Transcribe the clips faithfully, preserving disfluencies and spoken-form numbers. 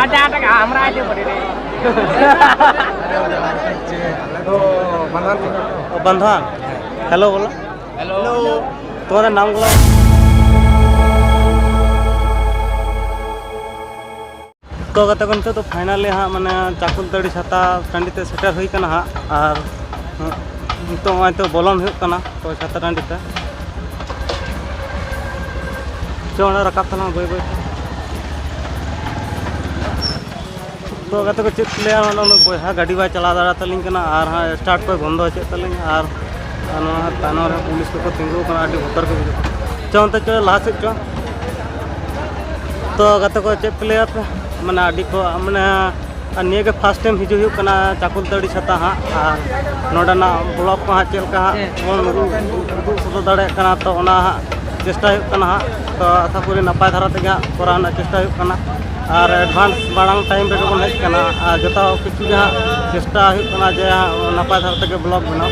ᱟᱪᱪᱷᱟ, ᱟᱪᱪᱷᱟ, ᱟᱢᱨᱟ ᱟᱡ ᱵᱚᱰᱤ ᱨᱮ᱾ ᱚ, ᱵᱟᱱᱫᱷᱟᱱ᱾ ᱦᱮᱞᱳ ᱵᱚᱞᱚ᱾ ᱦᱮᱞᱳ᱾ ᱛᱚᱢᱟᱨ ᱱᱟᱢ ᱜᱩᱞᱳ᱾ ᱛᱚ ᱜᱟᱛᱮ ᱠᱚ, ᱱᱤᱛᱚᱜ ᱫᱚ finally ᱦᱟᱸᱜ, ᱢᱟᱱᱮ, ᱪᱟᱠᱚᱞᱛᱟᱹᱲᱤ ᱪᱷᱟᱛᱟ ᱴᱟᱺᱰᱤ ᱛᱮ ᱥᱮᱴᱮᱨ ᱦᱩᱭ ᱠᱟᱱᱟ ᱦᱟᱸᱜ᱾ ᱟᱨ ᱱᱤᱛᱚᱜ ᱱᱚᱜᱼᱚᱭ ᱛᱚ ᱵᱚᱞᱚᱱ ᱦᱩᱭᱩᱜ ᱠᱟᱱᱟ ᱛᱚ ᱪᱷᱟᱛᱟ ᱴᱟᱺᱰᱤ ᱛᱮ᱾ ᱪᱚ, ᱚᱸᱰᱮ ᱨᱟᱠᱟᱵ ᱛᱟᱞᱟᱝ ᱵᱟᱹᱭ ᱵᱟᱹᱭ ᱛᱮ᱾ ᱛᱚ ᱜᱟᱛᱮ ᱠᱚ, ᱪᱮᱫ ᱠᱚ ᱞᱟᱹᱭᱟ, ᱚᱱᱟ ᱩᱱᱟᱹᱜ ᱵᱚᱭᱦᱟ ᱜᱟᱹᱰᱤ ᱵᱟᱭ ᱪᱟᱞᱟᱣ ᱫᱟᱲᱮᱭᱟᱛᱟᱞᱤᱧ ᱠᱟᱱᱟ ᱟᱨ ᱦᱟᱸᱜ start ᱠᱚᱭ ᱵᱚᱱᱫᱚ ᱦᱚᱪᱚᱭᱮᱫ ᱛᱟᱹᱞᱤᱧᱟ᱾ ᱟᱨ, ᱟᱨ ᱱᱚᱣᱟ ᱛᱟᱭᱱᱚᱢ ᱨᱮ ᱯᱩᱞᱤᱥ ᱠᱚᱠᱚ ᱛᱤᱸᱜᱩ ᱟᱠᱟᱱᱟ, ᱟᱹᱰᱤ ᱵᱚᱛᱚᱨ ᱜᱮ ᱵᱩᱡᱷᱟᱹᱜ ᱠᱟᱱᱟ᱾ ᱪᱚ, ᱚᱱᱛᱮ ᱪᱚ, ᱞᱟᱦᱟ ᱥᱮᱫ ᱪᱚ᱾ ᱛᱚ ᱜᱟᱛᱮ ᱠᱚ, ᱪᱮᱫ ᱯᱮ ᱞᱟᱹᱭᱟ ᱯᱮ? ᱢᱟᱱᱮ, ᱟᱹᱰᱤ ᱠᱚ, ᱢᱟᱱᱮ, ᱟᱨ ᱱᱤᱭᱟᱹ ᱜᱮ first time ᱦᱤᱡᱩᱜ ᱦᱩᱭᱩᱜ ᱠᱟᱱᱟ ᱪᱟᱠᱚᱞᱛᱟᱹᱲᱤ ᱪᱷᱟᱛᱟ ᱦᱟᱸᱜ᱾ ᱟᱨ ᱱᱚᱰᱮᱱᱟᱜ vlog ᱠᱚ ᱦᱟᱸᱜ ᱪᱮᱫ ᱞᱮᱠᱟ ᱦᱟᱸᱜ ᱵᱚᱱ ᱩᱫᱩᱜ, ᱩᱫᱩᱜ ᱥᱚᱫᱚᱨ ᱫᱟᱲᱮᱭᱟᱜ ᱠᱟᱱᱟ, ᱛᱚ ᱚᱱᱟ ᱦᱟᱸᱜ ᱪᱮᱥᱴᱟ ᱦᱩᱭᱩᱜ ᱠᱟᱱᱟ ᱦᱟᱸᱜ᱾ ᱛᱚ ᱟᱥᱟ ᱠᱚᱨᱤ ᱱᱟᱯᱟᱭ ᱫᱷᱟᱨᱟ ᱛᱮᱜᱮ ᱦᱟᱸᱜ ᱠᱚᱨᱟᱣ ᱨᱮᱱᱟᱜ ᱪᱮᱥᱴᱟ ᱦᱩᱭᱩᱜ ᱠᱟᱱᱟ᱾ ᱟᱨ advance ᱢᱟᱲᱟᱝ time ᱨᱮᱜᱮ ᱵᱚᱱ ᱦᱮᱡ ᱟᱠᱟᱱᱟ, ᱟᱨ ᱡᱚᱛᱚ ᱠᱤᱪᱷᱩ ᱜᱮ ᱦᱟᱸᱜ ᱪᱮᱥᱴᱟ ᱦᱩᱭᱩᱜ ᱠᱟᱱᱟ ᱡᱮ ᱦᱟᱸᱜ ᱱᱟᱯᱟᱭ ᱫᱷᱟᱨᱟ ᱛᱮᱜᱮ vlog ᱵᱮᱱᱟᱣ᱾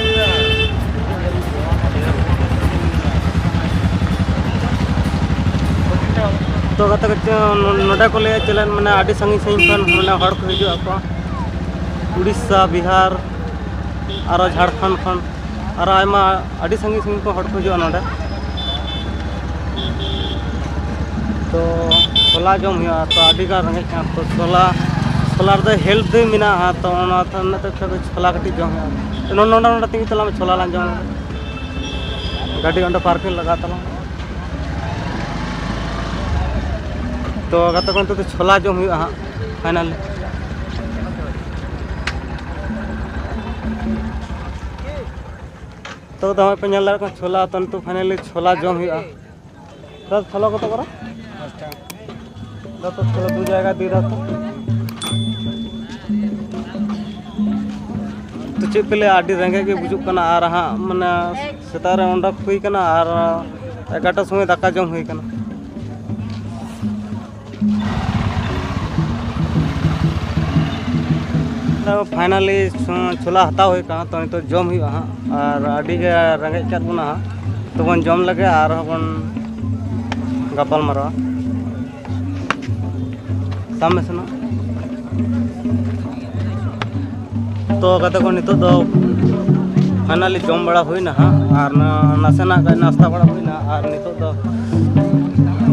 ᱛᱚ ᱜᱟᱛᱮ ᱠᱚ, ᱪᱮ-, ᱱᱚᱰᱮ ᱠᱚ ᱞᱟᱹᱭᱟ ᱪᱮᱞᱮᱱ, ᱢᱟᱱᱮ, ᱟᱹᱰᱤ ᱥᱟᱺᱜᱤᱧ ᱥᱟᱺᱜᱤᱧ ᱠᱷᱚᱱ, ᱢᱟᱱᱮ, ᱦᱚᱲ ᱠᱚ ᱦᱤᱡᱩᱜ ᱟᱠᱚ, ᱩᱲᱤᱥᱥᱟ, ᱵᱤᱦᱟᱨ, ᱟᱨᱚ ᱡᱷᱟᱲᱠᱷᱚᱸᱰ ᱠᱷᱚᱱ, ᱟᱨᱚ ᱟᱭᱢᱟ, ᱟᱹᱰᱤ ᱥᱟᱺᱜᱤᱧ ᱥᱟᱺᱜᱤᱧ ᱠᱷᱚᱱ ᱦᱚᱲ ᱠᱚ ᱦᱤᱡᱩᱜᱼᱟ ᱱᱚᱰᱮ᱾ ᱛᱚ ᱪᱷᱳᱞᱟ ᱡᱚᱢ ᱦᱩᱭᱩᱜᱼᱟ, ᱛᱚ ᱟᱹᱰᱤ ᱜᱟᱱ ᱨᱮᱸᱜᱮᱡ ᱠᱟᱱᱟ᱾ ᱛᱚ ᱪᱷᱳᱞᱟ, ᱪᱷᱳᱞᱟ ᱨᱮᱫᱚ health ᱫᱚ ᱢᱮᱱᱟᱜᱼᱟ, ᱛᱚ ᱚᱱᱟ ᱛᱮ ᱪᱷᱳᱞᱟ ᱠᱟᱹᱴᱤᱡ ᱡᱚᱢ ᱦᱩᱭᱩᱜᱼᱟ᱾ ᱱᱚ-, ᱱᱚᱰᱮ, ᱱᱚᱰᱮ ᱛᱤᱸᱜᱩ ᱛᱟᱞᱟᱝ ᱢᱮ, ᱪᱷᱳᱞᱟ ᱞᱟᱝ ᱡᱚᱢ ᱞᱮᱜᱮ᱾ ᱜᱟᱹᱰᱤ ᱚᱸᱰᱮ parking ᱞᱟᱜᱟᱣ ᱛᱟᱞᱟᱝ᱾ ᱛᱚ ᱜᱟᱛᱮ ᱠᱚ, ᱱᱤᱛᱚᱜ ᱫᱚ ᱪᱷᱳᱞᱟ ᱡᱚᱢ ᱦᱩᱭᱩᱜᱼᱟ ᱦᱟᱸᱜ, finally᱾ ᱛᱚ ᱫᱚᱢᱮ ᱯᱮ ᱧᱮᱞ ᱫᱟᱲᱮᱭᱟᱜ ᱠᱟᱱᱟ ᱪᱷᱳᱞᱟ, ᱛᱚ ᱱᱤᱛᱚᱜ finally ᱪᱷᱳᱞᱟ ᱡᱚᱢ ᱦᱩᱭᱩᱜᱼᱟ᱾ ᱫᱟᱫᱟ, ᱪᱷᱳᱞᱟ ᱠᱚᱛᱚ ᱠᱚᱨᱟ? ᱫᱟᱫᱟ, ᱛᱚ ᱪᱷᱳᱞᱟ ᱫᱩ ᱡᱟᱭᱜᱟ ᱫᱤ ᱫᱟᱫᱟ᱾ ᱛᱚ ᱪᱮᱫ ᱯᱮ ᱞᱟᱹᱭᱟ, ᱟᱹᱰᱤ ᱨᱮᱸᱜᱮᱡ ᱜᱮ ᱵᱩᱡᱩᱜ ᱠᱟᱱᱟ᱾ ᱟᱨ ᱦᱟᱸᱜ, ᱢᱟᱱᱮ, ᱥᱮᱛᱟᱜ ᱨᱮ ᱚᱰᱚᱠ ᱦᱩᱭ ᱠᱟᱱᱟ ᱟᱨ ᱮᱜᱟᱨᱚᱴᱟ ᱥᱚᱢᱚᱭ ᱫᱟᱠᱟ ᱡᱚᱢ ᱦᱩᱭ ᱠᱟᱱᱟ᱾ ᱛᱚ finally ᱪᱷᱳ-, ᱪᱷᱳᱞᱟ ᱦᱟᱛᱟᱣ ᱦᱩᱭ ᱠᱟᱱᱟ, ᱛᱚ ᱱᱤᱛᱚᱜ ᱡᱚᱢ ᱦᱩᱭᱩᱜᱼᱟ ᱦᱟᱸᱜ᱾ ᱟᱨ ᱟᱹᱰᱤ ᱜᱮ ᱨᱮᱸᱜᱮᱡ ᱠᱟᱫ ᱵᱚᱱᱟ ᱦᱟᱸᱜ, ᱛᱚ ᱵᱚᱱ ᱡᱚᱢ ᱞᱮᱜᱮ ᱟᱨᱦᱚᱸ ᱵᱚᱱ ᱜᱟᱯᱟᱞ ᱢᱟᱨᱟᱣᱟ᱾ ᱥᱟᱢ ᱢᱮ ᱥᱮᱱᱚᱜ᱾ ᱛᱚ ᱜᱟᱛᱮ ᱠᱚ, ᱱᱤᱛᱚᱜ ᱫᱚ ᱯᱷᱟᱭᱱᱟᱞᱤ ᱡᱚᱢ ᱵᱟᱲᱟ ᱦᱩᱭᱱᱟ ᱦᱟᱸᱜ, ᱟᱨ ᱱᱟ-, ᱱᱟᱥᱮᱱᱟᱜ ᱜᱟᱱ ᱱᱟᱥᱛᱟ ᱵᱟᱲᱟ ᱦᱩᱭᱱᱟ, ᱟᱨ ᱱᱤᱛᱚᱜ ᱫᱚ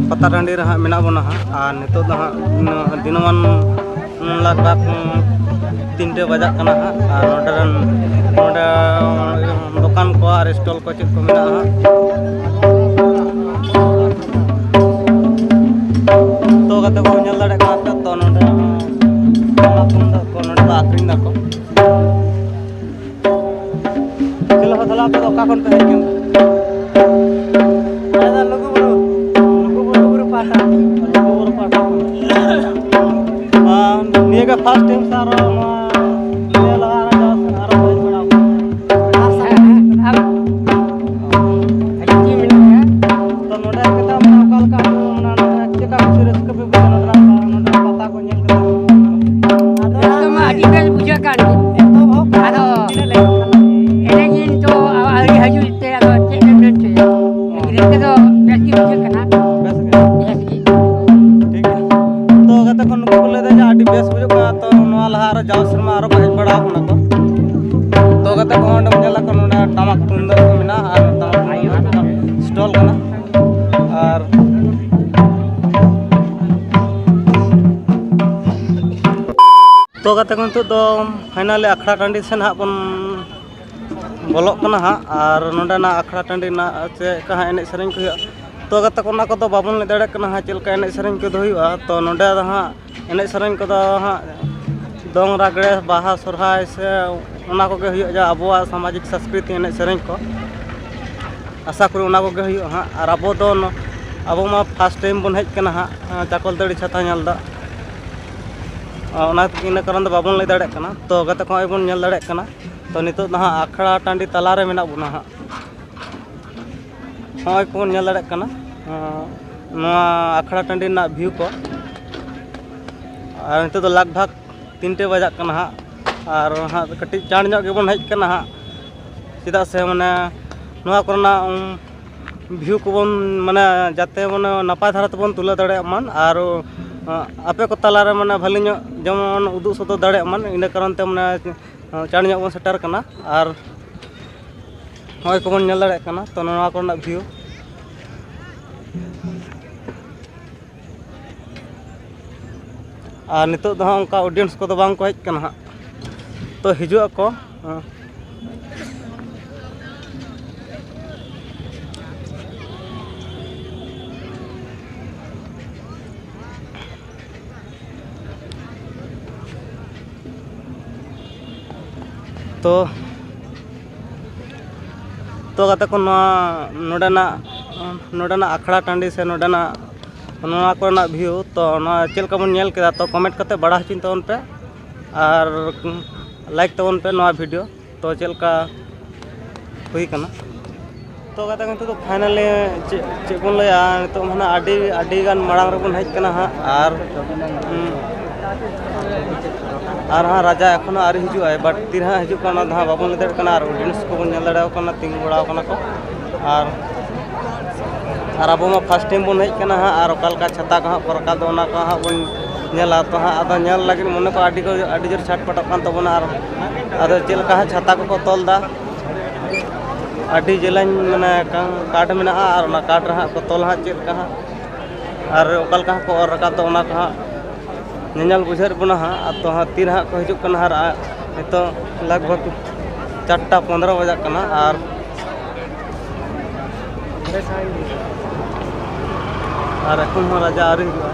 ᱯᱟᱛᱟ ᱴᱟᱺᱰᱤ ᱨᱮ ᱦᱟᱸᱜ ᱢᱮᱱᱟᱜ ᱵᱚᱱᱟ ᱦᱟᱸᱜ᱾ ᱟᱨ ᱱᱤᱛᱚᱜ ᱫᱚ ᱦᱟᱸᱜ ᱫᱤᱱᱟᱹᱢᱟᱱ ᱞᱟᱜᱽ ᱵᱷᱟᱜᱽ ᱛᱤᱱᱴᱮ ᱵᱟᱡᱟᱜ ᱠᱟᱱᱟ ᱦᱟᱸᱜ, ᱟᱨ ᱱᱚᱰᱮ ᱨᱮᱱ, ᱱᱚᱰᱮ ᱫᱚᱠᱟᱱ ᱠᱚ ᱟᱨ ᱥᱴᱚᱞ ᱠᱚ ᱪᱮᱫ ᱠᱚ ᱢᱮᱱᱟᱜᱼᱟ ᱦᱟᱸᱜ᱾ ᱛᱚ ᱜᱟᱛᱮ ᱠᱚ, ᱧᱮᱞ ᱫᱟᱲᱮᱭᱟᱜ ᱠᱟᱱᱟ ᱯᱮ, ᱛᱚ ᱱᱚᱰᱮ ᱦᱚᱸ ᱴᱟᱢᱟᱠ ᱛᱩᱢᱫᱟᱜ ᱠᱚ ᱱᱚᱰᱮ ᱫᱚ ᱟᱹᱠᱷᱨᱤᱧ ᱫᱟᱠᱚ᱾ ᱪᱮᱫ ᱞᱮᱠᱟ ᱛᱟᱦᱚᱞᱮ, ᱟᱯᱮ ᱫᱚ ᱚᱠᱟ ᱠᱷᱚᱱ ᱯᱮ ᱦᱮᱡ ᱠᱟᱱᱟ? ᱟᱞᱮ ᱫᱚ ᱞᱩᱜᱩᱵᱩᱨᱩ, ᱞᱩᱜᱩᱵᱩᱨᱩ ᱯᱟᱦᱴᱟ᱾ ᱞᱩᱜᱩᱵᱩᱨᱩ ᱯᱟᱦᱴᱟ ᱠᱷᱚᱱ᱾ ᱟᱨ ᱱᱤᱭᱟᱹ ᱜᱮ ᱯᱷᱟᱥᱴ ᱴᱟᱭᱤᱢ ᱥᱮ ᱟᱨᱚ ᱱᱚᱣᱟ, ᱱᱤᱭᱟᱹ ᱞᱟᱦᱟ ᱟᱨᱚ ᱡᱟᱣ ᱥᱮᱨᱢᱟ ᱟᱨᱚ ᱯᱮ ᱦᱮᱡ ᱵᱟᱲᱟ ᱟᱠᱟᱱᱟ? ᱦᱮᱸ, ᱦᱮᱸ, ᱟᱨ ᱦᱤᱡᱩᱜ ᱜᱮ ᱢᱮᱱᱟᱜ ᱜᱮᱭᱟ᱾ ᱛᱚ ᱱᱚᱰᱮ ᱦᱮᱡ ᱠᱟᱛᱮ ᱢᱟᱱᱮ ᱚᱠᱟ ᱞᱮᱠᱟ ᱟᱯᱮ, ᱢᱟᱱᱮ ᱱᱚᱰᱮ ᱪᱮᱫ ᱞᱮᱠᱟ ᱠᱩᱥᱤ ᱨᱟᱹᱥᱠᱟᱹ ᱯᱮ ᱵᱩᱡᱷᱟᱹᱣᱟ ᱱᱚᱰᱮᱱᱟᱜ, ᱱᱚᱰᱮᱱᱟᱜ ᱯᱟᱛᱟ ᱠᱚ ᱧᱮᱞ ᱠᱟᱛᱮ? ᱟᱫᱚ ᱨᱟᱹᱥᱠᱟᱹ ᱢᱟ ᱟᱹᱰᱤ ᱵᱮᱥ ᱵᱩᱡᱷᱟᱹᱜ ᱠᱟᱱ ᱜᱮ᱾ ᱮᱛᱚᱦᱚᱵ ᱟᱫᱚ ᱛᱤᱱᱟᱹᱜ ᱞᱮ ᱮᱱᱮᱡ ᱤᱧ ᱛᱚ ᱟᱹᱣᱨᱤ ᱦᱤᱡᱩᱜ ᱛᱮ ᱟᱫᱚ ᱪᱮᱫ ᱮᱢ ᱢᱮᱱ ᱦᱚᱪᱚᱭᱟ? ᱨᱟᱹᱥᱠᱟᱹ ᱫᱚ ᱵᱮᱥ ᱜᱮ ᱵᱩᱡᱷᱟᱹᱜ ᱠᱟᱱᱟ᱾ ᱵᱮᱥ ᱜᱮ᱾ ᱵᱮᱥ ᱜᱮ᱾ ᱴᱷᱤᱠ ᱜᱮᱭᱟ᱾ ᱛᱚ ᱜᱟᱛᱮ ᱠᱚ, ᱱᱩᱠᱩ ᱠᱚ ᱞᱟᱹᱭᱫᱟ ᱡᱮ ᱟᱹᱰᱤ ᱵᱮᱥ ᱵᱩᱡᱷᱟᱹᱜ ᱠᱟᱱᱟ᱾ ᱛᱚ ᱱᱚᱣᱟ ᱞᱟᱦᱟ ᱟᱨᱚ ᱡᱟᱣ ᱥᱮᱨᱢᱟ ᱟᱨᱚ ᱠᱚ ᱦᱮᱡ ᱵᱟᱲᱟ ᱟᱠᱟᱱᱟ ᱠᱚ᱾ ᱛᱚ ᱜᱟᱛᱮ ᱠᱚ, ᱚᱸᱰᱮᱢ ᱧᱮᱞ ᱟᱠᱚ ᱱᱚᱰᱮ ᱴᱟᱢᱟᱠ ᱛᱩᱢᱫᱟᱜ ᱠᱚ ᱢᱮᱱᱟᱜᱼᱟ ᱟᱨ ᱴᱟᱢᱟᱠ ᱛᱩᱢᱫᱟᱜ ᱥᱴᱚᱞ ᱠᱟᱱᱟ᱾ ᱟᱨ ᱛᱚ ᱜᱟᱛᱮ ᱠᱚ, ᱱᱤᱛᱚᱜ ᱫᱚ ᱯᱷᱟᱭᱱᱟᱞᱤ ᱟᱠᱷᱲᱟ ᱴᱟᱺᱰᱤ ᱥᱮᱱ ᱦᱟᱸᱜ ᱵᱚᱱ ᱵᱚᱞᱚᱜ ᱠᱟᱱᱟ ᱦᱟᱸᱜ, ᱟᱨ ᱱᱚᱰᱮᱱᱟᱜ ᱟᱠᱷᱲᱟ ᱴᱟᱺᱰᱤ ᱨᱮᱱᱟᱜ ᱪᱮᱫ ᱞᱮᱠᱟ ᱦᱟᱸᱜ ᱮᱱᱮᱡ ᱥᱮᱨᱮᱧ ᱠᱚ ᱦᱩᱭᱩᱜᱼᱟ᱾ ᱛᱚ ᱜᱟᱛᱮ ᱠᱚ, ᱚᱱᱟ ᱠᱚᱫᱚ ᱵᱟᱵᱚᱱ ᱞᱟᱹᱭ ᱫᱟᱲᱮᱭᱟᱜ ᱠᱟᱱᱟ ᱦᱟᱸᱜ ᱪᱮᱫ ᱞᱮᱠᱟ ᱮᱱᱮᱡ ᱥᱮᱨᱮᱧ ᱠᱚᱫᱚ ᱦᱩᱭᱩᱜᱼᱟ᱾ ᱛᱚ ᱱᱚᱰᱮ ᱫᱚ ᱦᱟᱸᱜ ᱮᱱᱮᱡ ᱥᱮᱨᱮᱧ ᱠᱚᱫᱚ ᱦᱟᱸᱜ ᱫᱚᱝ, ᱞᱟᱜᱽᱲᱮ, ᱵᱟᱦᱟ, ᱥᱚᱨᱦᱟᱭ ᱥᱮ ᱚᱱᱟ ᱠᱚᱜᱮ ᱦᱩᱭᱩᱜᱼᱟ, ᱡᱟ ᱟᱵᱚᱣᱟᱜ ᱥᱟᱢᱟᱡᱤᱠ ᱥᱟᱝᱥᱠᱨᱤᱛᱤ ᱮᱱᱮᱡ ᱥᱮᱨᱮᱧ ᱠᱚ᱾ ᱟᱥᱟ ᱠᱚᱨᱤ ᱚᱱᱟ ᱠᱚᱜᱮ ᱦᱩᱭᱩᱜᱼᱟ ᱦᱟᱸᱜ᱾ ᱟᱨ ᱟᱵᱚ ᱫᱚ ᱱᱚ-, ᱟᱵᱚ ᱢᱟ ᱯᱷᱟᱥᱴ ᱴᱟᱭᱤᱢ ᱵᱚᱱ ᱦᱮᱡ ᱠᱟᱱᱟ ᱦᱟᱸᱜ, ᱪᱟᱠᱚᱞᱛᱟᱹᱲᱤ ᱪᱷᱟᱛᱟ ᱧᱮᱞ ᱫᱚ᱾ ᱚᱱᱟ, ᱤᱱᱟᱹ ᱠᱟᱨᱚᱱ ᱫᱚ ᱵᱟᱵᱚᱱ ᱞᱟᱹᱭ ᱫᱟᱲᱮᱭᱟᱜ ᱠᱟᱱᱟ᱾ ᱛᱚ ᱜᱟᱛᱮ ᱠᱚ, ᱱᱚᱜᱼᱚᱭ ᱵᱚᱱ ᱧᱮᱞ ᱫᱟᱲᱮᱭᱟᱜ ᱠᱟᱱᱟ᱾ ᱛᱚ ᱱᱤᱛᱚᱜ ᱫᱚ ᱦᱟᱸᱜ ᱟᱠᱷᱲᱟ ᱴᱟᱺᱰᱤ ᱛᱟᱞᱟ ᱨᱮ ᱢᱮᱱᱟᱜ ᱵᱚᱱᱟ ᱦᱟᱸᱜ᱾ ᱱᱚᱜᱼᱚᱭ ᱠᱚᱵᱚᱱ ᱧᱮᱞ ᱫᱟᱲᱮᱭᱟᱜ ᱠᱟᱱᱟ, ᱟᱸ, ᱱᱚᱣᱟ ᱟᱠᱷᱲᱟ ᱴᱟᱺᱰᱤ ᱨᱮᱱᱟᱜ ᱵᱷᱤᱭᱩ ᱠᱚ᱾ ᱟᱨ ᱱᱤᱛᱚᱜ ᱫᱚ ᱞᱟᱜᱽ ᱵᱷᱟᱜᱽ ᱛᱤᱱᱴᱮ ᱵᱟᱡᱟᱜ ᱠᱟᱱᱟ ᱦᱟᱸᱜ᱾ ᱟᱨ ᱦᱟᱸᱜ ᱠᱟᱹᱴᱤᱡ ᱪᱟᱬ ᱧᱚᱜ ᱜᱮᱵᱚᱱ ᱦᱮᱡ ᱠᱟᱱᱟ ᱦᱟᱸᱜ, ᱪᱮᱫᱟᱜ ᱥᱮ ᱢᱟᱱᱮ ᱱᱚᱣᱟ ᱠᱚᱨᱮᱱᱟᱜ, ᱩᱢ, ᱵᱷᱤᱭᱩ ᱠᱚᱵᱚᱱ ᱢᱟᱱᱮ ᱡᱟᱛᱮ ᱢᱟᱱᱮ ᱱᱟᱯᱟᱭ ᱫᱷᱟᱨᱟ ᱛᱮᱵᱚᱱ ᱛᱩᱞᱟᱹᱣ ᱫᱟᱲᱮᱭᱟᱜ ᱢᱟ᱾ ᱟᱨ ᱟᱯᱮ ᱠᱚ ᱛᱟᱞᱟᱨᱮ ᱢᱟᱱᱮ ᱵᱷᱟᱹᱞᱤ ᱧᱚᱜ ᱡᱮᱢᱚᱱ ᱩᱫᱩᱜ ᱥᱚᱫᱚᱨ ᱫᱟᱲᱮᱭᱟᱜ ᱢᱟ, ᱤᱱᱟᱹ ᱠᱟᱨᱚᱱ ᱛᱮ ᱢᱟᱱᱮ ᱪᱟᱬ ᱧᱚᱜ ᱵᱚᱱ ᱥᱮᱴᱮᱨ ᱠᱟᱱᱟ᱾ ᱟᱨ ᱱᱚᱜᱼᱚᱭ ᱠᱚᱵᱚᱱ ᱧᱮᱞ ᱫᱟᱲᱮᱭᱟᱜ ᱠᱟᱱᱟ, ᱛᱚ ᱱᱚᱣᱟ ᱠᱚᱨᱮᱱᱟᱜ ᱵᱷᱤᱭᱩ᱾ ᱟᱨ ᱱᱤᱛᱚᱜ ᱫᱚ ᱦᱟᱸᱜ ᱚᱱᱠᱟ ᱚᱰᱤᱭᱮᱱᱥ ᱠᱚᱫᱚ ᱵᱟᱝ ᱠᱚ ᱦᱮᱡ ᱠᱟᱱᱟ ᱦᱟᱸᱜ, ᱛᱚ ᱦᱤᱡᱩᱜ ᱟᱠᱚ᱾ ᱛᱚ ᱛᱚ ᱜᱟᱛᱮ ᱠᱚ, ᱱᱚᱣᱟ ᱱᱚᱰᱮᱱᱟᱜ ᱱᱚᱰᱮᱱᱟᱜ ᱟᱠᱷᱲᱟ ᱴᱟᱺᱰᱤ ᱥᱮ ᱱᱚᱰᱮᱱᱟᱜ ᱱᱚᱣᱟ ᱠᱚᱨᱮᱱᱟᱜ ᱵᱷᱤᱭᱩ, ᱛᱚ ᱱᱚᱣᱟ ᱪᱮᱫ ᱞᱮᱠᱟ ᱵᱚᱱ ᱧᱮᱞ ᱠᱮᱫᱟ, ᱛᱚ ᱠᱚᱢᱮᱱᱴ ᱠᱟᱛᱮ ᱵᱟᱲᱟᱭ ᱦᱚᱪᱚᱧ ᱛᱟᱵᱚᱱ ᱯᱮ ᱟᱨ ᱞᱟᱭᱤᱠ ᱛᱟᱵᱚᱱ ᱯᱮ ᱱᱚᱣᱟ ᱵᱷᱤᱰᱤᱭᱳ᱾ ᱛᱚ ᱪᱮᱫ ᱞᱮᱠᱟ ᱦᱩᱭ ᱠᱟᱱᱟ? ᱛᱚ ᱜᱟᱛᱮ ᱠᱚ, ᱱᱤᱛᱚᱜ ᱫᱚ ᱯᱷᱟᱭᱱᱟᱞᱤ ᱪᱮᱫ ᱪᱮᱫ ᱵᱚᱱ ᱞᱟᱹᱭᱟ, ᱱᱤᱛᱚᱜ ᱢᱟ ᱱᱟᱦᱟᱜ ᱟᱹᱰᱤ ᱟᱹᱰᱤ ᱜᱟᱱ ᱢᱟᱲᱟᱝ ᱨᱮᱵᱚᱱ ᱦᱮᱡ ᱠᱟᱱᱟ ᱦᱟᱸᱜ᱾ ᱟᱨ ᱦᱩᱸ, ᱟᱨ ᱦᱟᱸᱜ ᱨᱟᱡᱟ ᱮᱠᱷᱚᱱᱳ ᱟᱹᱣᱨᱤ ᱦᱤᱡᱩᱜᱼᱟᱭ, ᱵᱟᱴ ᱛᱤᱨᱮ ᱦᱟᱸᱜ ᱦᱤᱡᱩᱜ ᱠᱟᱱᱟ ᱚᱱᱟ ᱫᱚ ᱦᱟᱸᱜ ᱵᱟᱵᱚᱱ ᱞᱟᱹᱭ ᱫᱟᱲᱮᱭᱟᱜ ᱠᱟᱱᱟ᱾ ᱟᱨ ᱚᱰᱤᱭᱮᱱᱥ ᱠᱚᱵᱚᱱ ᱧᱮᱞ ᱫᱟᱲᱮᱭᱟᱠᱚ ᱠᱟᱱᱟ, ᱛᱤᱸᱜᱩ ᱵᱟᱲᱟᱣ ᱠᱟᱱᱟ ᱠᱚ᱾ ᱟᱨ ᱟᱨ ᱟᱵᱚ ᱢᱟ ᱯᱷᱟᱥᱴ ᱴᱟᱭᱤᱢ ᱵᱚᱱ ᱦᱮᱡ ᱠᱟᱱᱟ ᱦᱟᱸᱜ, ᱟᱨ ᱚᱠᱟ ᱞᱮᱠᱟ ᱪᱷᱟᱛᱟ ᱠᱚ ᱦᱟᱸᱜ ᱠᱚ ᱨᱟᱠᱟᱵ ᱫᱚ, ᱚᱱᱟ ᱠᱚ ᱦᱟᱸᱜ ᱵᱚᱱ ᱧᱮᱞᱟ᱾ ᱛᱚ ᱦᱟᱸᱜ ᱟᱫᱚ ᱧᱮᱞ ᱞᱟᱹᱜᱤᱫ ᱢᱚᱱᱮ ᱠᱚ ᱟᱹᱰᱤ ᱠᱚ ᱟᱹᱰᱤ ᱡᱳᱨ ᱪᱷᱟᱴᱯᱟᱴᱚᱜ ᱠᱟᱱ ᱛᱟᱵᱚᱱᱟ᱾ ᱟᱨ ᱟᱫᱚ ᱪᱮᱫ ᱞᱮᱠᱟ ᱦᱟᱸᱜ ᱪᱷᱟᱛᱟ ᱠᱚᱠᱚ ᱛᱚᱞ ᱫᱟ, ᱟᱹᱰᱤ ᱡᱮᱞᱮᱧ ᱢᱟᱱᱮ ᱠᱟ-, ᱠᱟᱴ ᱢᱮᱱᱟᱜᱼᱟ, ᱟᱨ ᱚᱱᱟ ᱠᱟᱴ ᱨᱮ ᱦᱟᱸᱜ ᱠᱚ ᱛᱚᱞᱟ ᱦᱟᱸᱜ ᱪᱮᱫ ᱞᱮᱠᱟ ᱦᱟᱸᱜ, ᱟᱨ ᱚᱠᱟ ᱞᱮᱠᱟ ᱦᱟᱸᱜ ᱠᱚ ᱚᱨ ᱨᱟᱠᱟᱵ ᱫᱚ, ᱚᱱᱟ ᱠᱚ ᱦᱟᱸᱜ ᱧᱮᱧᱮᱞ ᱵᱩᱡᱷᱟᱹᱣᱮᱫ ᱵᱚᱱᱟ ᱦᱟᱸᱜ᱾ ᱟᱨ ᱛᱚ ᱦᱟᱸᱜ ᱛᱤᱨᱮ ᱦᱟᱸᱜ ᱠᱚ ᱦᱤᱡᱩᱜ ᱠᱟᱱᱟ ᱦᱟᱸᱜ, ᱟᱨ ᱱᱤᱛᱚᱜ ᱞᱟᱜᱽ ᱵᱷᱟᱜᱽ ᱪᱟᱨᱴᱟ ᱯᱚᱱᱨᱚ ᱵᱟᱡᱟᱜ ᱠᱟᱱᱟ᱾ ᱟᱨ ᱟᱨ ᱮᱠᱷᱚᱱ ᱦᱚᱸ ᱨᱟᱡᱟ ᱟᱹᱣᱨᱤ ᱦᱤᱡᱩᱜᱼᱟ᱾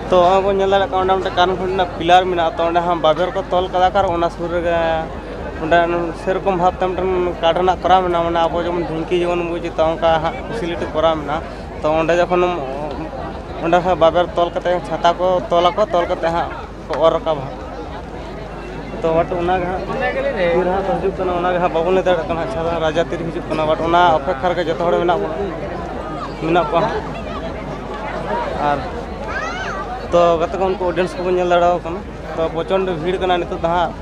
ᱛᱚ ᱱᱚᱜᱼᱚᱭ ᱵᱚᱱ ᱧᱮᱞ ᱫᱟᱲᱮᱭᱟᱜ ᱠᱟᱱᱟ, ᱚᱸᱰᱮ ᱢᱤᱫᱴᱮᱱ ᱠᱟᱨᱮᱱᱴ ᱠᱷᱩᱱᱴᱤ ᱨᱮᱱᱟᱜ ᱯᱤᱞᱟᱨ ᱢᱮᱱᱟᱜᱼᱟ, ᱛᱚ ᱚᱸᱰᱮ ᱦᱚᱸ ᱵᱟᱵᱮᱨ ᱠᱚ ᱛᱚᱞ ᱠᱟᱫᱟ᱾ ᱟᱨ ᱚᱱᱟ ᱥᱩᱨ ᱨᱮᱜᱮ ᱚᱸᱰᱮ ᱥᱮᱨᱚᱠᱚᱢ ᱵᱷᱟᱵᱽᱛᱮ ᱢᱤᱫᱴᱮᱱ ᱠᱟᱴ ᱨᱮᱱᱟᱜ ᱠᱚᱨᱟᱣ ᱢᱮᱱᱟᱜᱼᱟ, ᱢᱟᱱᱮ ᱟᱵᱚ ᱡᱮᱢᱚᱱ ᱰᱷᱤᱝᱠᱤ ᱡᱮᱢᱚᱱ ᱵᱚᱱ ᱡᱩᱛᱟ, ᱚᱱᱠᱟ ᱦᱟᱸᱜ ᱯᱷᱮᱥᱤᱞᱤᱴᱤ ᱠᱚᱨᱟᱣ ᱢᱮᱱᱟᱜᱼᱟ᱾ ᱛᱚ ᱚᱸᱰᱮ ᱡᱚᱠᱷᱚᱱ ᱚᱸᱰᱮ ᱦᱚᱸ ᱵᱟᱵᱮᱨ ᱛᱚᱞ ᱠᱟᱛᱮ ᱪᱷᱟᱛᱟ ᱠᱚ ᱛᱚᱞ ᱟᱠᱚ, ᱛᱚᱞ ᱠᱟᱛᱮ ᱦᱟᱸᱜ ᱠᱚ ᱚᱨ ᱨᱟᱠᱟᱵᱟ ᱦᱟᱸᱜ᱾ ᱛᱚ ᱵᱟᱴ ᱚᱱᱟ ᱜᱮ ᱦᱟᱸᱜ ᱛᱤ ᱨᱮ ᱦᱟᱸᱜ ᱠᱚ ᱦᱤᱡᱩᱜ ᱠᱟᱱᱟ, ᱚᱱᱟ ᱜᱮ ᱦᱟᱸᱜ ᱵᱟᱵᱚᱱ ᱞᱟᱹᱭ ᱫᱟᱲᱮᱭᱟᱜ ᱠᱟᱱᱟ ᱦᱟᱸᱜ, ᱪᱷᱟᱛᱟ ᱨᱟᱡᱟ ᱛᱤᱨᱮ ᱦᱤᱡᱩᱜ ᱠᱟᱱᱟ᱾ ᱵᱟᱴ ᱚᱱᱟ ᱚᱯᱮᱠᱠᱷᱟ ᱨᱮᱜᱮ ᱡᱚᱛᱚ ᱦᱚᱲ ᱢᱮᱱᱟᱜ ᱵᱚᱱᱟ, ᱢᱮᱱᱟᱜ ᱠᱚᱣᱟ ᱦᱟᱸᱜ᱾ ᱟᱨ ᱛᱚ ᱜᱟᱛᱮ ᱠᱚ, ᱩᱱᱠᱩ ᱚᱰᱤᱭᱮᱱᱥ ᱠᱚᱵᱚᱱ ᱧᱮᱞ ᱫᱟᱲᱮᱭᱟᱠᱚ ᱠᱟᱱᱟ᱾ ᱛᱚ ᱯᱨᱚᱪᱚᱱᱰᱚ ᱵᱷᱤᱲ ᱠᱟᱱᱟ ᱱᱤᱛᱚᱜ ᱫᱚ ᱦᱟᱸᱜ᱾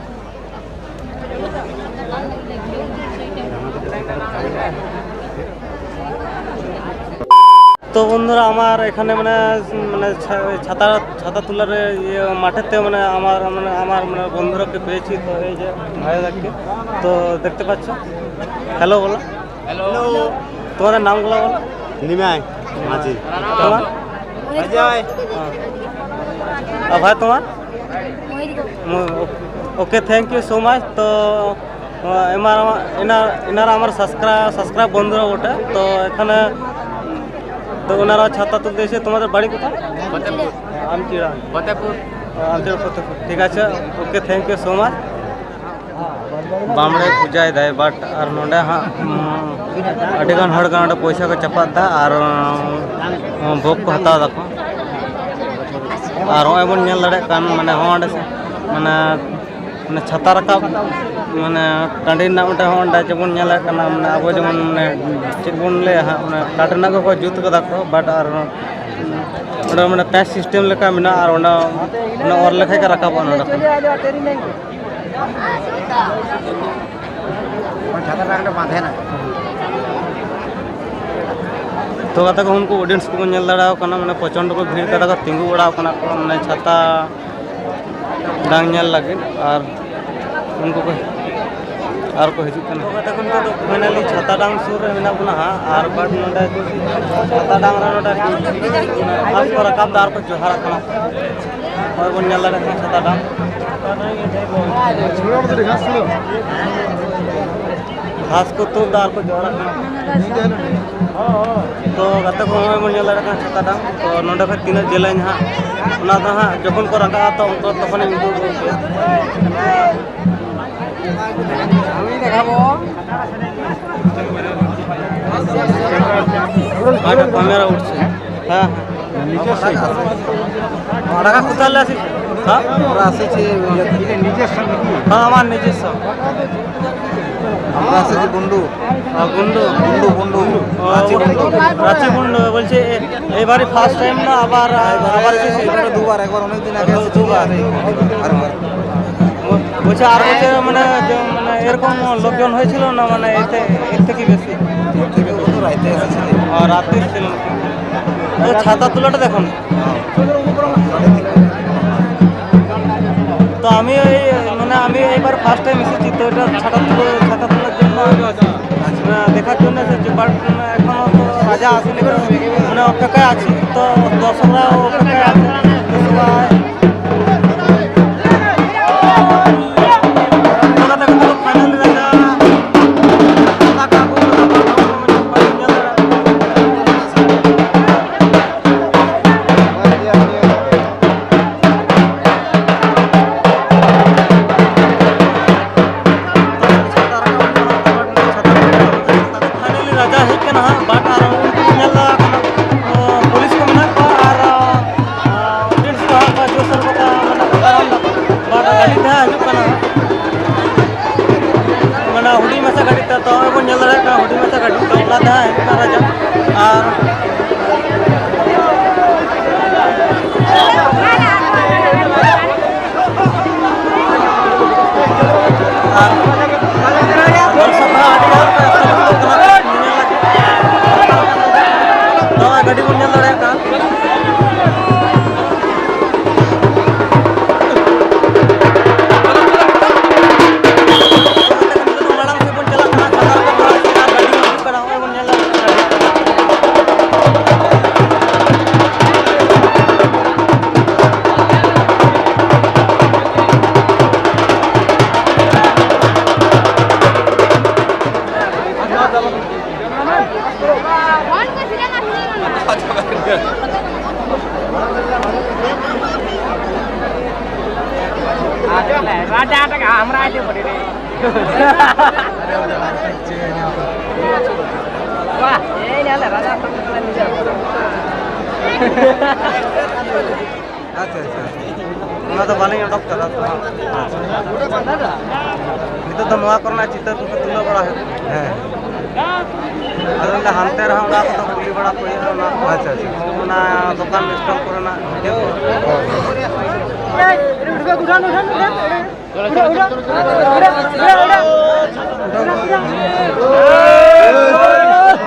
তো বন্ধুরা, আমার এখানে মানে, মানে ছা-, ছাতা, ছাতা তুলার ইয়ে মাঠেতে মানে আমার, মানে আমার মানে বন্ধুরাকে পেয়েছি। তো এই যে ভাইদাকে, তো দেখতে পাচ্ছ, হ্যালো বলো। হ্যালো। তোমাদের নামগুলো বলো। নিমাই মাঝি। তোমার? অজয়। হ্যাঁ। আর ভাই তোমার? ওকে, থ্যাংক ইউ সো মাচ। তো আহ, এনার আমার, এনার, এনারা আমার সাবস্ক্রাইব, সাবস্ক্রাইব বন্ধুরা ওটা। তো এখানে, তো ওনারা ছাতা তুলতে এসে, তোমাদের বাড়ি কোথায়? ফতেপুর। আমচিড়া। ফতেপুর। আহ, আমচিড়া ফতেপুর। ঠিক আছে, ওকে, থ্যাংক ইউ সো মাচ। ᱵᱟᱢᱲᱮ ᱯᱩᱡᱟᱭᱮᱫᱟᱭ, ᱵᱟᱴ ᱟᱨ ᱱᱚᱰᱮ ᱦᱟᱸᱜ, ᱩᱸ, ᱟᱹᱰᱤᱜᱟᱱ ᱦᱚᱲ ᱜᱮ ᱱᱚᱰᱮ ᱯᱚᱭᱥᱟ ᱠᱚ ᱪᱟᱯᱟᱫ ᱫᱟ ᱟᱨ, ᱩᱸ, ᱵᱷᱳᱜᱽ ᱠᱚ ᱦᱟᱛᱟᱣ ᱫᱟᱠᱚ᱾ ᱟᱨ ᱱᱚᱜᱼᱚᱭ ᱵᱚᱱ ᱧᱮᱞ ᱫᱟᱲᱮᱭᱟᱜ ᱠᱟᱱ, ᱢᱟᱱᱮ, ᱦᱚᱸ ᱚᱸᱰᱮ ᱥᱮ, ᱢᱟᱱᱮ, ᱢᱟᱱᱮ, ᱪᱷᱟᱛᱟ ᱨᱟᱠᱟᱵ, ᱢᱟᱱᱮ, ᱴᱟᱺᱰᱤ ᱨᱮᱱᱟᱜ ᱢᱤᱫᱴᱮᱱ ᱦᱚᱸ ᱚᱸᱰᱮ ᱡᱮᱢᱚᱱ ᱧᱮᱞ ᱫᱟᱲᱮᱭᱟᱜ ᱠᱟᱱᱟ, ᱢᱟᱱᱮ, ᱟᱵᱚ ᱡᱮᱢᱚᱱ, ᱢᱟᱱᱮ, ᱪᱮᱫ ᱵᱚᱱ ᱞᱟᱹᱭᱟ ᱦᱟᱸᱜ, ᱢᱟᱱᱮ, ᱠᱟᱴ ᱨᱮᱱᱟᱜ ᱜᱮᱠᱚ ᱡᱩᱛ ᱠᱟᱫᱟ ᱠᱚ, ᱵᱟᱴ ᱟᱨ ᱚᱸᱰᱮ, ᱢᱟᱱᱮ, ᱯᱮᱪ ᱥᱤᱥᱴᱮᱢ ᱞᱮᱠᱟ ᱢᱮᱱᱟᱜᱼᱟ ᱟᱨ ᱚᱸᱰᱮ, ᱚᱱᱟ ᱚᱨ ᱞᱮᱠᱷᱟᱡ ᱜᱮ ᱨᱟᱠᱟᱵᱚᱜᱼᱟ ᱱᱚᱸᱰᱮ ᱠᱷᱚᱱ᱾ ᱛᱚ ᱜᱟᱛᱮ ᱠᱚ, ᱩᱱᱠᱩ ᱚᱰᱤᱭᱮᱱᱥ ᱠᱚᱵᱚᱱ ᱧᱮᱞ ᱫᱟᱲᱮᱭᱟᱠᱚ ᱠᱟᱱᱟ, ᱢᱟᱱᱮ ᱯᱨᱚᱪᱚᱱᱰ ᱠᱚ ᱵᱷᱤᱲ ᱠᱟᱫᱟ ᱠᱚ, ᱛᱤᱸᱜᱩ ᱵᱟᱲᱟᱣ ᱠᱟᱱᱟ ᱠᱚ, ᱢᱟᱱᱮ ᱪᱷᱟᱛᱟ ᱰᱟᱝ ᱧᱮᱞ ᱞᱟᱹᱜᱤᱫ᱾ ᱟᱨ ᱩᱱᱠᱩ ᱠᱚ ᱟᱨ ᱠᱚ ᱦᱤᱡᱩᱜ ᱠᱟᱱᱟ᱾ ᱛᱚ ᱜᱟᱛᱮ ᱠᱚ, ᱱᱤᱛᱚᱜ ᱫᱚ finally ᱪᱷᱟᱛᱟ ᱰᱟᱝ ᱥᱩᱨ ᱨᱮ ᱢᱮᱱᱟᱜ ᱵᱚᱱᱟ ᱦᱟᱸᱜ, ᱟᱨ but ᱱᱚᱰᱮ ᱪᱷᱟᱛᱟ ᱰᱟᱝ ᱨᱮ ᱱᱚᱰᱮ ᱜᱷᱟᱥ ᱠᱚ ᱨᱟᱠᱟᱵ ᱫᱟ ᱟᱨ ᱠᱚ ᱡᱚᱦᱟᱨᱟᱜ ᱠᱟᱱᱟ᱾ ᱱᱚᱜᱼᱚᱭ ᱵᱚᱱ ᱧᱮᱞ ᱫᱟᱲᱮᱭᱟᱜ ᱠᱟᱱᱟ ᱪᱷᱟᱛᱟ ᱰᱟᱝ᱾ ᱜᱷᱟᱥ ᱠᱚ ᱛᱩᱫ ᱫᱟ ᱟᱨ ᱠᱚ ᱡᱚᱦᱟᱨᱟᱜ ᱠᱟᱱᱟ᱾ ᱛᱚ ᱜᱟᱛᱮ ᱠᱚ, ᱱᱚᱜᱼᱚᱭ ᱵᱚᱱ ᱧᱮᱞ ᱫᱟᱲᱮᱭᱟᱜ ᱠᱟᱱᱟ ᱪᱷᱟᱛᱟ ᱰᱟᱝ᱾ ᱛᱚ ᱱᱚᱸᱰᱮ ᱠᱷᱚᱱ ᱛᱤᱱᱟᱹᱜ ᱡᱮᱞᱮᱧ ᱦᱟᱸᱜ, ᱚᱱᱟ ᱫᱚ ᱦᱟᱸᱜ ᱡᱚᱠᱷᱚᱱ ᱠᱚ ᱨᱟᱠᱟᱵᱼᱟ, ᱛᱚ ᱩᱱᱠᱩ ᱛᱚᱠᱷᱚᱱ ᱤᱧ ᱩᱫᱩᱜ ᱟᱯᱮᱭᱟ᱾ ᱟᱨ ᱠᱮᱢᱮᱨᱟ ᱩᱴᱷছে। হ্যাঁ, হ্যাঁ। নিচের সাইড। ওরা কোথায় আছে? হ্যাঁ? ওরা আছে যে ইয়েতে। নিজের সামনে কি? হ্যাঁ, আমার নিজস্ব। আমরা আছে যে বন্ধু। হ্যাঁ, বন্ধু। বন্ধু, বন্ধু। ও, রাঁচি বন্ধু। রাঁচি বন্ধু বলছে, এ-, এবারে ফার্স্ট টাইম না, আবার, আবার এসেছে? এবারে দুবার, একবার অনেক দিন আগে এসেছি, দুবার। আর একবার। ও, বলছে, আর বলছে, মানে, যে, মানে, এরকম লোকজন হয়েছিল না, মানে, এতে, এর থেকে বেশি? এর থেকে কত রাইতে এসেছিলি? আর রাতে এসেছিলাম। ও, ছাতা তোলাটা দেখুন। তো আমি এই, মানে, আমি এইবার ফার্স্ট টাইম এসেছি, তো এটা ছাতা তুলে, ছাতা তোলার জন্য, আহ, দেখার জন্য এসেছি। বাট এখনো তো রাজা আসেনি, তো, মানে, অপেক্ষায় আছি। তো দর্শকরা অপেক্ষায় আছে, তো সবাই ᱯᱷᱟᱭᱱᱟᱞᱤ ᱨᱟᱡᱟ ᱦᱮᱡ ᱠᱟᱱᱟ ᱦᱟᱸᱜ, ᱵᱟᱴ ᱟᱨ ᱩᱱᱠᱩ ᱧᱮᱞ ᱫᱟᱲᱮᱭᱟᱜ ᱠᱟᱱᱟ, ᱯᱩᱞᱤᱥ ᱠᱚ ᱢᱮᱱᱟᱜ ᱠᱚᱣᱟ ᱟᱨ ᱚᱰᱤᱭᱮᱱᱥ ᱠᱚ ᱦᱟᱸᱜ ᱡᱳᱨ ᱥᱳᱨ ᱠᱚ ᱢᱟᱱᱮ ᱠᱚ ᱫᱟᱨᱟᱢ ᱫᱟᱠᱚ᱾ ᱵᱟᱴ ᱜᱟᱹᱰᱤ ᱛᱮ ᱦᱟᱸᱜ ᱦᱤᱡᱩᱜ ᱠᱟᱱᱟ ᱦᱟᱸᱜ, ᱢᱟᱱᱮ ᱦᱩᱰᱤᱧ ᱢᱟᱪᱷᱟ ᱜᱟᱹᱰᱤ ᱛᱮ, ᱛᱚ ᱱᱚᱜᱼᱚᱭ ᱵᱚᱱ ᱧᱮᱞ ᱫᱟᱲᱮᱭᱟᱜ ᱠᱟᱱᱟ ᱦᱩᱰᱤᱧ ᱢᱟᱪᱷᱟ ᱜᱟᱹᱰᱤ ᱛᱮ ᱚᱱᱟ ᱛᱮ ᱦᱟᱸᱜ ᱦᱤᱡᱩᱜ ᱠᱟᱱᱟ ᱨᱟᱡᱟ᱾ ᱟᱨ ᱱᱚᱣᱟ ᱜᱟᱹᱰᱤ ᱵᱚᱱ ᱧᱮᱞ ᱫᱟᱲᱮᱭᱟᱜ ᱠᱟᱱᱟ᱾ ᱢᱟᱲᱟᱝ ᱥᱮᱫ ᱵᱚᱱ ᱪᱟᱞᱟᱜ ᱠᱟᱱᱟ, ᱪᱷᱟᱛᱟ ᱨᱟᱠᱟᱵ ᱢᱟᱲᱟᱝ ᱥᱮᱫ ᱟᱨ ᱜᱟᱹᱰᱤ ᱦᱤᱡᱩᱜ ᱠᱟᱱᱟ, ᱱᱚᱜᱼᱚᱭ ᱵᱚᱱ ᱧᱮᱞ ᱫᱟᱲᱮᱭᱟᱜ ᱠᱟᱱᱟ᱾ ᱟᱪᱪᱷᱟ, ᱟᱪᱪᱷᱟ᱾ ᱚᱱᱟ ᱫᱚ ᱵᱟᱹᱞᱤᱧ ᱚᱰᱚᱠ ᱠᱟᱫᱟ ᱛᱚ᱾ ᱟᱪᱪᱷᱟ᱾ ᱱᱤᱛᱚᱜ ᱫᱚ ᱱᱚᱣᱟ ᱠᱚᱨᱮᱱᱟᱜ ᱪᱤᱛᱟᱹᱨ ᱠᱚᱜᱮ ᱛᱩᱞᱟᱹᱣ ᱵᱟᱲᱟ ᱦᱩᱭᱩᱜ ᱠᱟᱱᱟ᱾ ᱦᱮᱸ᱾ ᱟᱫᱚ ᱚᱸᱰᱮ ᱦᱟᱱᱛᱮ ᱨᱮᱦᱚᱸ ᱚᱱᱟ ᱠᱚᱫᱚ ᱠᱩᱞᱤ ᱵᱟᱲᱟ ᱠᱚ ᱦᱩᱭᱩᱜᱼᱟ, ᱚᱱᱟ ᱠᱚ᱾ ᱟᱪᱪᱷᱟ, ᱟᱪᱪᱷᱟ᱾ ᱚᱱᱟ ᱫᱚᱠᱟᱱ ᱥᱴᱚᱞ ᱠᱚᱨᱮᱱᱟᱜ᱾ ᱦᱳᱭ, ᱦᱳᱭ᱾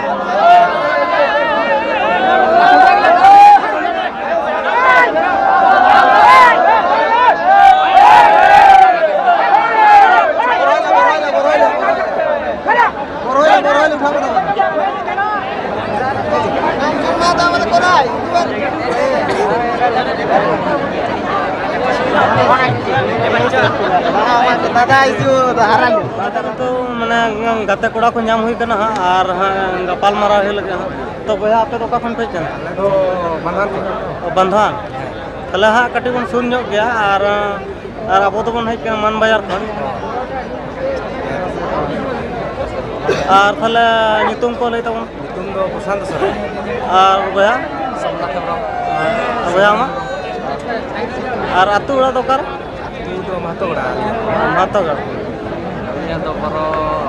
ᱫᱟᱫᱟ ᱦᱤᱡᱩᱜ ᱫᱚ ᱦᱟᱨᱟ ᱧᱚᱜ᱾ ᱱᱤᱛᱚᱜ ᱢᱟᱱᱮ ᱜᱟᱛᱮ ᱠᱚᱲᱟ ᱠᱚ ᱧᱟᱢ ᱦᱩᱭ ᱠᱟᱱᱟ ᱦᱟᱸᱜ, ᱟᱨ ᱦᱟᱸᱜ ᱜᱟᱯᱟᱞ ᱢᱟᱨᱟᱣ ᱦᱩᱭᱩᱜ ᱞᱟᱹᱜᱤᱫ ᱦᱟᱸᱜ᱾ ᱛᱚ ᱵᱚᱭᱦᱟ, ᱟᱯᱮ ᱫᱚ ᱚᱠᱟ ᱠᱷᱚᱱ ᱯᱮ ᱦᱮᱡ ᱠᱟᱱᱟ? ᱟᱞᱮ ᱫᱚ ᱵᱟᱱᱫᱷᱟᱱ ᱠᱷᱚᱱ᱾ ᱚ, ᱵᱟᱱᱫᱷᱟᱱ᱾ ᱛᱟᱦᱞᱮ ᱦᱟᱸᱜ ᱠᱟᱹᱴᱤᱡ ᱵᱚᱱ ᱥᱩᱨ ᱧᱚᱜ ᱜᱮᱭᱟ, ᱟᱨ, ᱟᱨ ᱟᱵᱚ ᱫᱚᱵᱚᱱ ᱦᱮᱡ ᱠᱟᱱᱟ ᱢᱟᱱ ᱵᱟᱡᱟᱨ ᱠᱷᱚᱱ᱾ ᱟᱨ ᱛᱟᱦᱞᱮ ᱧᱩᱛᱩᱢ ᱠᱚ ᱞᱟᱹᱭ ᱛᱟᱵᱚᱱ᱾ ᱧᱩᱛᱩᱢ ᱫᱚ ᱯᱨᱚᱥᱟᱱᱛ ᱥᱚᱨᱮᱱ᱾ ᱟᱨ ᱵᱚᱭᱦᱟ? ᱥᱳᱢᱱᱟᱛᱷ ᱦᱮᱢᱵᱨᱚᱢ᱾ ᱟᱨ ᱵᱚᱭᱦᱟ ᱟᱢᱟᱜ? ᱟᱨ ᱟᱹᱛᱩ ᱚᱲᱟᱜ ᱫᱚ ᱚᱠᱟᱨᱮ? ᱟᱹᱛᱩ ᱫᱚ ᱢᱟᱦᱛᱚ ᱜᱟᱲ᱾ ᱢᱟᱦᱛᱚ ᱜᱟᱲ᱾ ᱤᱧᱟᱹᱜ ᱫᱚ ᱵᱚᱨᱚ᱾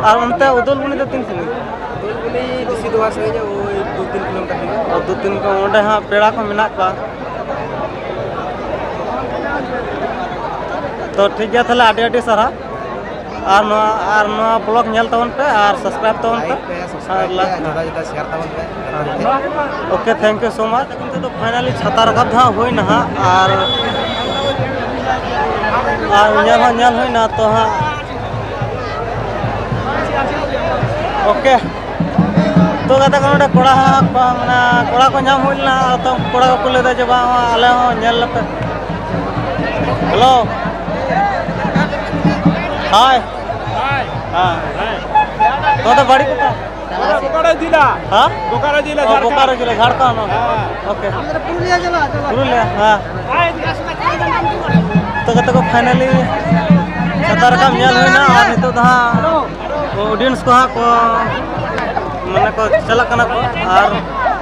ᱟᱨ ᱚᱱᱛᱮ ᱩᱫᱚᱞᱜᱩᱱᱤ ᱫᱚ ᱛᱤᱱ ᱥᱟᱺᱜᱤᱧ? ᱩᱫᱚᱞᱜᱩᱱᱤ ᱵᱮᱥᱤ ᱫᱚ ᱵᱟᱝ ᱥᱟᱺᱜᱤᱧᱟ, ᱳᱭ ᱫᱩ ᱛᱤᱱ ᱠᱤᱞᱳᱢᱤᱴᱟᱨ ᱦᱩᱭᱩᱜᱼᱟ᱾ ᱚ, ᱫᱩ ᱛᱤᱱ ᱠᱤᱞᱳ-, ᱚᱸᱰᱮ ᱦᱟᱸᱜ ᱯᱮᱲᱟ ᱠᱚ ᱢᱮᱱᱟᱜ ᱠᱚᱣᱟ᱾ ᱛᱚ ᱴᱷᱤᱠ ᱜᱮᱭᱟ, ᱛᱟᱦᱞᱮ ᱟᱹᱰᱤ ᱟᱹᱰᱤ ᱥᱟᱨᱦᱟᱣ᱾ ᱟᱨ ᱱᱚᱣᱟ, ᱟᱨ ᱱᱚᱣᱟ ᱵᱞᱚᱜ ᱧᱮᱞ ᱛᱟᱵᱚᱱ ᱯᱮ ᱟᱨ ᱥᱟᱵᱥᱠᱨᱟᱭᱤᱵ ᱛᱟᱵᱚᱱ ᱯᱮ᱾ ᱞᱟᱭᱤᱠ ᱯᱮ, ᱥᱟᱵᱥᱠᱨᱟᱭᱤᱵ ᱟᱨ ᱯᱮ, ᱞᱟᱭᱤᱠ ᱡᱩᱫᱟᱹ ᱡᱩᱫᱟᱹ ᱥᱮᱭᱟᱨ ᱛᱟᱵᱚᱱ ᱯᱮ᱾ Okay, thank you so much. ᱱᱤᱛᱚᱜ ᱫᱚ finally ᱪᱷᱟᱛᱟ ᱨᱟᱠᱟᱵ ᱫᱚ ᱦᱟᱸᱜ ᱦᱩᱭᱱᱟ ᱦᱟᱸᱜ, ᱟᱨ, ᱟᱨ ᱧᱮᱞ ᱦᱚᱸ ᱧᱮᱞ ᱦᱩᱭᱱᱟ ᱛᱚ ᱦᱟᱸᱜ᱾ Okay, ᱛᱚ ᱜᱟᱛᱮ ᱠᱚ, ᱱᱚᱰᱮ ᱠᱚᱲᱟ ᱦᱟᱸᱜ ᱠᱚ, ᱢᱟᱱᱮ ᱠᱚᱲᱟ ᱠᱚ ᱧᱟᱢ ᱦᱩᱭ ᱞᱮᱱᱟ, ᱛᱚ ᱠᱚᱲᱟ ᱠᱚᱠᱚ ᱞᱟᱹᱭᱫᱟ ᱡᱮ, "ᱵᱟᱝ, ᱟᱞᱮ ᱦᱚᱸ ᱧᱮᱞ ᱞᱮᱯᱮ᱾" Hello. Hi. ᱦᱮᱸ᱾ ᱱᱚᱣᱟ ᱫᱚ ᱵᱟᱲᱤ ᱠᱚᱛᱟ? ᱵᱳᱠᱟᱨᱳ ᱡᱮᱞᱟ᱾ ᱦᱮᱸ? ᱵᱳᱠᱟᱨᱳ ᱡᱮᱞᱟ, ᱚ, ᱡᱷᱟᱲᱠᱷᱚᱸᱰ᱾ ᱵᱳᱠᱟᱨᱳ ᱡᱮᱞᱟ, ᱡᱷᱟᱲᱠᱷᱚᱸᱰ᱾ ᱦᱮᱸ᱾ Okay. ᱯᱩᱨᱩᱞᱤᱭᱟ, ᱦᱮᱸ᱾ ᱛᱚ ᱜᱟᱛᱮ ᱠᱚ, finally ᱪᱷᱟᱛᱟ ᱨᱟᱠᱟᱵ ᱧᱮᱞ ᱦᱩᱭᱱᱟ, ᱟᱨ ᱱᱤᱛᱚᱜ ᱫᱚ ᱦᱟᱸᱜ audience ᱠᱚ ᱦᱟᱸᱜ ᱠᱚ, ᱢᱟᱱᱮ ᱠᱚ ᱪᱟᱞᱟᱜ ᱠᱟᱱᱟ ᱠᱚ, ᱟᱨ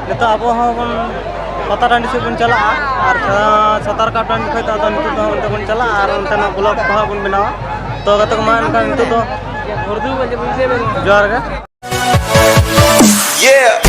ᱱᱤᱛᱚᱜ ᱟᱵᱚ ᱦᱚᱸ ᱵᱚᱱ ᱯᱟᱛᱟ ᱴᱟᱺᱰᱤ ᱥᱮᱫ ᱵᱚᱱ ᱪᱟᱞᱟᱜᱼᱟ, ᱟᱨ ᱪᱷᱟ-, ᱪᱷᱟᱛᱟ ᱨᱟᱠᱟᱵ ᱴᱟᱺᱰᱤ ᱠᱷᱚᱱ ᱫᱚ ᱟᱫᱚ ᱱᱤᱛᱚᱜ ᱫᱚ ᱚᱱᱛᱮ ᱵᱚᱱ ᱪᱟᱞᱟᱜᱼᱟ ᱟᱨ ᱚᱱᱛᱮᱱᱟᱜ vlog ᱠᱚ ᱦᱟᱸᱜ ᱵᱚᱱ ᱵᱮᱱᱟᱣᱟ᱾ ᱛᱚ ᱜᱟᱛᱮ ᱠᱚ, ᱢᱟ ᱮᱱᱠᱷᱟᱱ ᱱᱤᱛᱚᱜ ᱫᱚ ᱡᱚᱦᱟᱨ ᱜᱮ᱾ Yeah.